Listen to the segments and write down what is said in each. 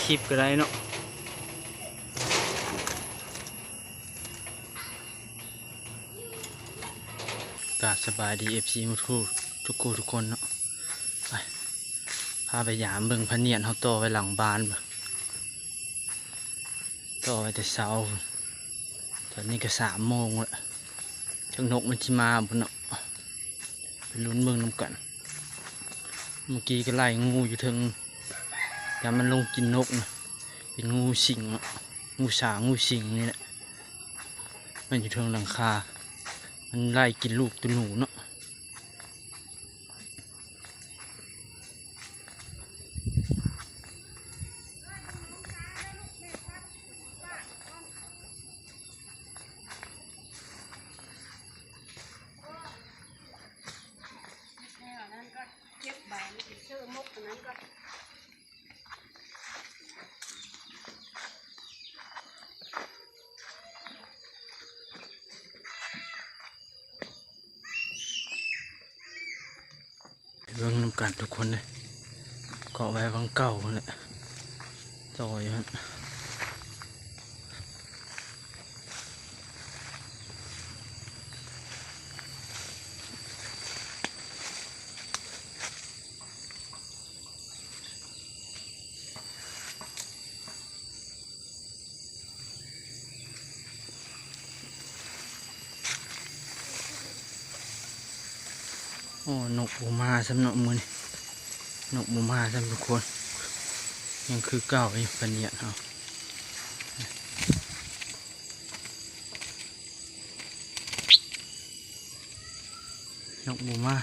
ຄລິບກໍໄດ້ເນາະ. ກາບສະບາຍດີ ເອັຟຊີ ໝົດທຸກຜູ້ທຸກຄົນເນາະ. ໄປ ພາໄປຢາມເບິ່ງພະນຽດເຮົາຕໍ່ໄວ້ຫຼັງບ້ານ ຕໍ່ໄວ້ແຕ່ເຊົ້າ. ຕອນນີ້ກໍສາມໂມງແລ້ວ ຈັກນົກມັນຊິມາບໍ່ເນາະ. ໄປລຸ້ນເບິ່ງນຳກັນ. ເມື່ອກີ້ກໍໄລ່ງູຢູ່ເທິງ ຢ້ານມັນລົງກິນນົກນະ. ເປັນງູສິງເນາະ ງູສາງ ງູສິງນີ້ແຫຼະ. ມັນຢູ່ເທິງຫຼັງຄາ ມັນໄລ່ກິນລູກໂຕໜູເນາະ. ແລ້ວນັ້ນກໍເກັບໃບ ມັນເປັນເຊື້ອມົກ ອັນນັ້ນກໍ ເບິ່ງນຳກັນທຸກຄົນເດີ ເກາະໄວ້ຫວ່າງເກົ່າຫັ້ນແຫຼະ ຕໍ່ຢູ່ຫັ້ນ. ໂອ້ ນົກບໍ່ມາຊ້ຳເນາະມື້ນີ້ ນົກບໍ່ມາຊ້ຳທຸກຄົນ ຍັງຄືເກົ່າຢູ່ ພະນຽດເຮົາ ນົກບໍ່ມາ.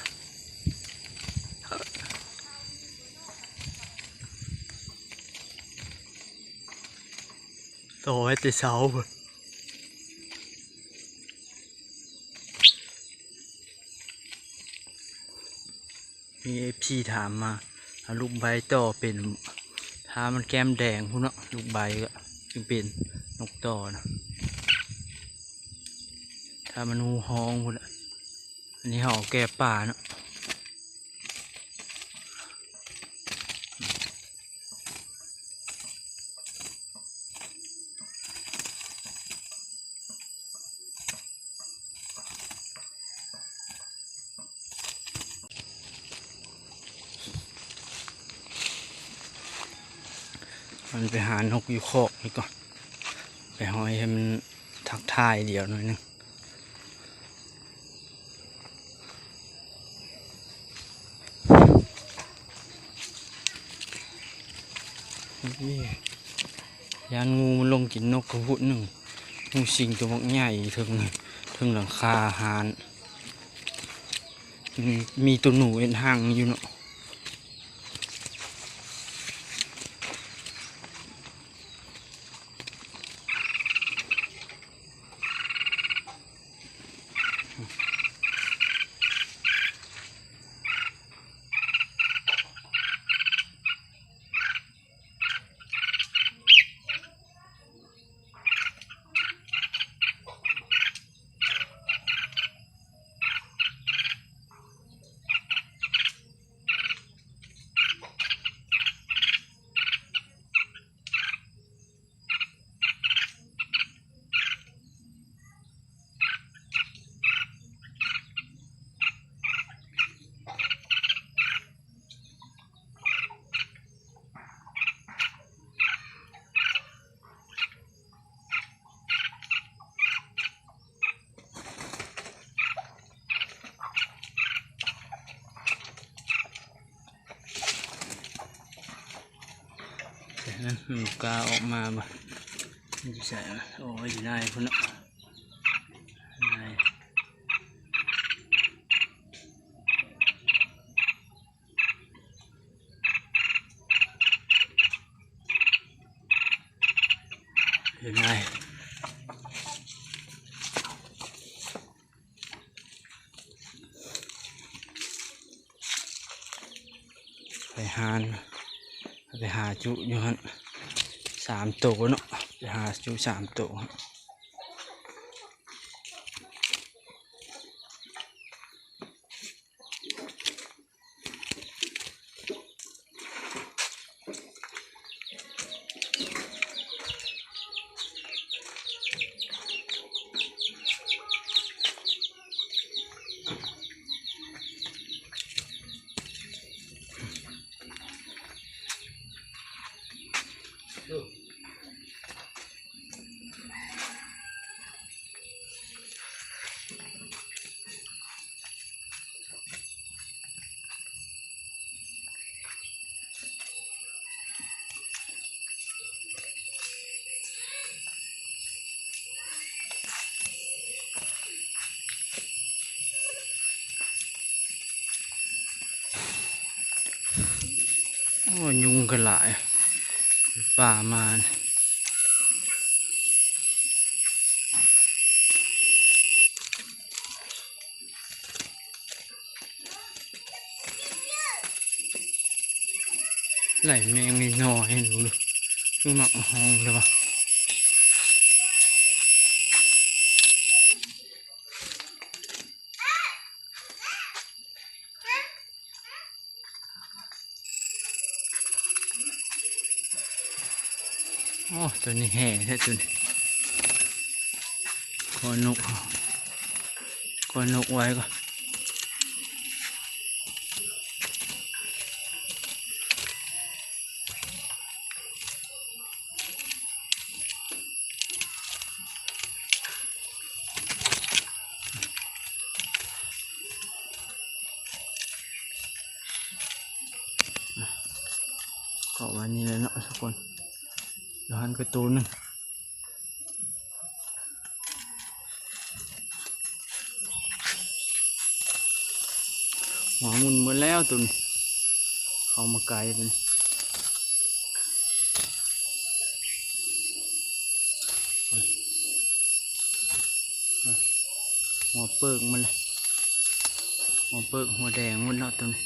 ຕໍ່ໄວ້ແຕ່ເຊົ້າພຸ້ນ. ມີເອັຟຊີຖາມມາ ເອົາລູກໃບຕໍ່ເປັນ ຖ້າມັນແກ້ມແດງພຸ້ນເນາະ ລູກໃບກໍຈຶ່ງເປັນນົກຕໍ່ນະ ຖ້າມັນຮູ້ຮ້ອງພຸ້ນ. ອັນນີ້ເຮົາເອົາແກ່ປ່າເນາະ. ມັນໄປຫານົກຢູ່ຄອກນີ້ກ່ອນ ໄປຫ້ອຍໃຫ້ມັນທັກທາຍດຽວໜ້ອຍໜຶ່ງ. ຢ້ານງູມັນລົງກິນນົກກະພຸດໜຶ່ງ ງູສິງຕົວບັກໃຫຍ່ເທິງ ເທິງຫຼັງຄາຮ້ານ ມີ ມີໂຕໜູເຮັດຮັງຢູ່ເນາະ. ໃສ່ນັ້ນ ມັນບໍ່ກ້າອອກມາບໍ່? ມັນຢູ່ໃສນະ? ໂອ້ຍ ຢູ່ໃນພຸ້ນເນາະ ໃນ. ເຫັນໄໝ? ໄປຫາ ໄປຫາຈຸຢູ່ຫັ້ນສາມໂຕເນາະ ໄປຫາຈຸສາມໂຕ. ເ ໂອ້ ຍຸງກໍຫຼາຍ ປ່າມາ. ໄລ່ແມງນີ້ໜໍ່ ເຫັນບໍ່ ຄືມັກຮ້ອງແທ້ວະ. ໂອ້ ຕົວນີ້ແຫ່ແທ້ຕົວນີ້. ຂໍນົກ ຂໍນົກໄວ້ກ່ອນ. ເກາະໄວ້ນີ້ແຫຼະເນາະທຸກຄົນ. ດຽວຫັ້ນກໍໂຕໜຶ່ງ. ຫົວໝຸນໝົດແລ້ວຕົວນີ້ ເຂົ້າມາໄກຕົວນີ້. ຫົວເປີກມັນເລີຍ ຫົວເປີກຫົວແດງໝົດເນາະຕົວນີ້.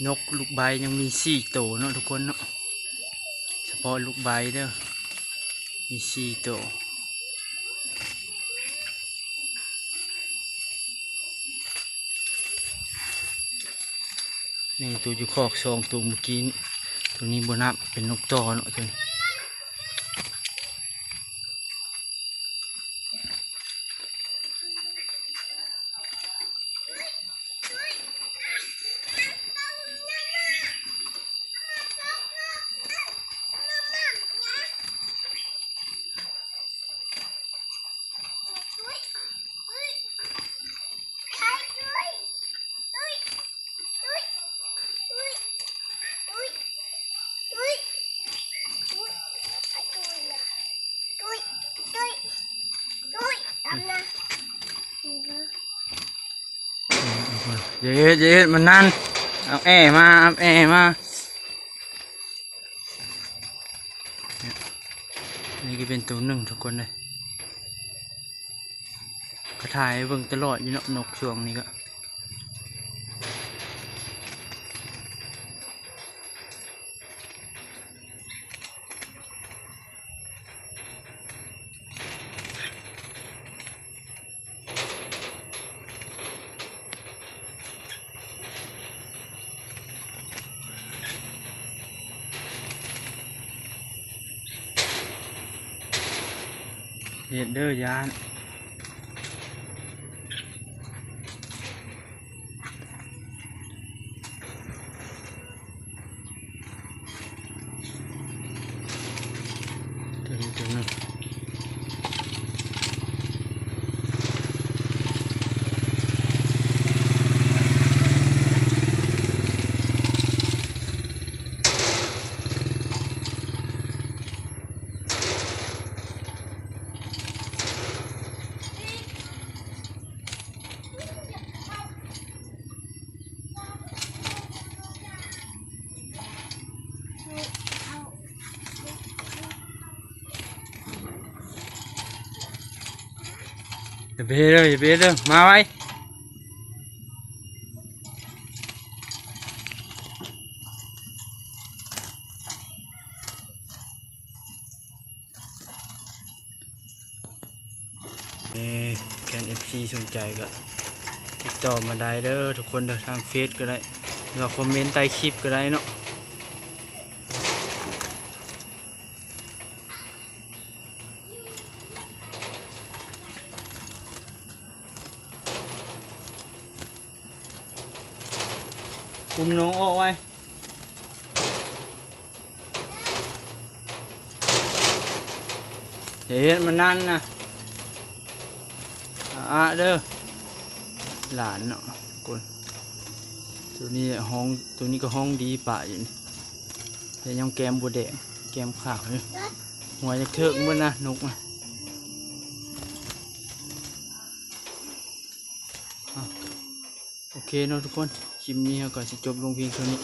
ນົກລູກໄບຍັງມີສີ່ໂຕເນາະທຸກຄົນເນາະ ສະເພາະລູກໄບເດີ ມີສີ່ໂຕ. ນີ້ໂຕຢູ່ຄອກສອງໂຕມື້ກີ້ນີ້ ໂຕນີ້ບໍ່ນັບ ເປັນນົກຕໍ່ເນາະໂຕນີ້. ເຢັດໆ ມັນນັ້ນ ເອົາແອມາ ເອົາແອມາ. ນີ້ກໍເປັນໂຕໜຶ່ງທຸກຄົນເລີຍ ກໍຖ່າຍໃຫ້ເບິ່ງຕະຫຼອດຢູ່ເນາະ ນົກຊ່ວງນີ້ກໍ. ເຮັດເດີ ຢ້ານ. ຕົວນີ້ຕົວໜຶ່ງ ຢ່າໄປເຮັດເດີ ຢ່າໄປເຮັດເດີ ມາໄວ. ເອີ ແມ່ນ ເອັຟຊີ ສົນໃຈກໍຕິດຕໍ່ມາໄດ້ເດີທຸກຄົນເດີ ທາງເຟສກໍໄດ້ ຫຼືວ່າຄອມເມັນໃຕ້ຄລິບກໍໄດ້ເນາະ. ຄຸມນ້ອງອອກໄວ້. ເຮັດມັນນັ້ນນະ ອາເດີ ຫຼານເນາະທຸກຄົນ. ໂຕນີ້ຮ້ອງ ໂຕນີ້ກໍຮ້ອງດີປະຢູ່ນີ້ ແຕ່ຍັງແກ້ມບໍ່ແດງ ແກ້ມຂາວຢູ່. ຫົວຈັກເທີກເບິດນະນົກນະ. ໂອເຄເນາະທຸກຄົນ ຄລິບນີ້ເຮົາກໍຊິຈົບລົງພຽງເທົ່ານີ້.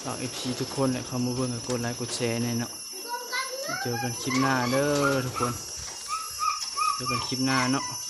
ຝາກເອັຟຊີທຸກຄົນແຫຼະ ເຂົ້າມາເບິ່ງກໍກົດໄລກົດແຊແດ່ເນາະ. ເຈີກັນຄລິບໜ້າເດີທຸກຄົນ ເຈີກັນຄລິບໜ້າເນາະ.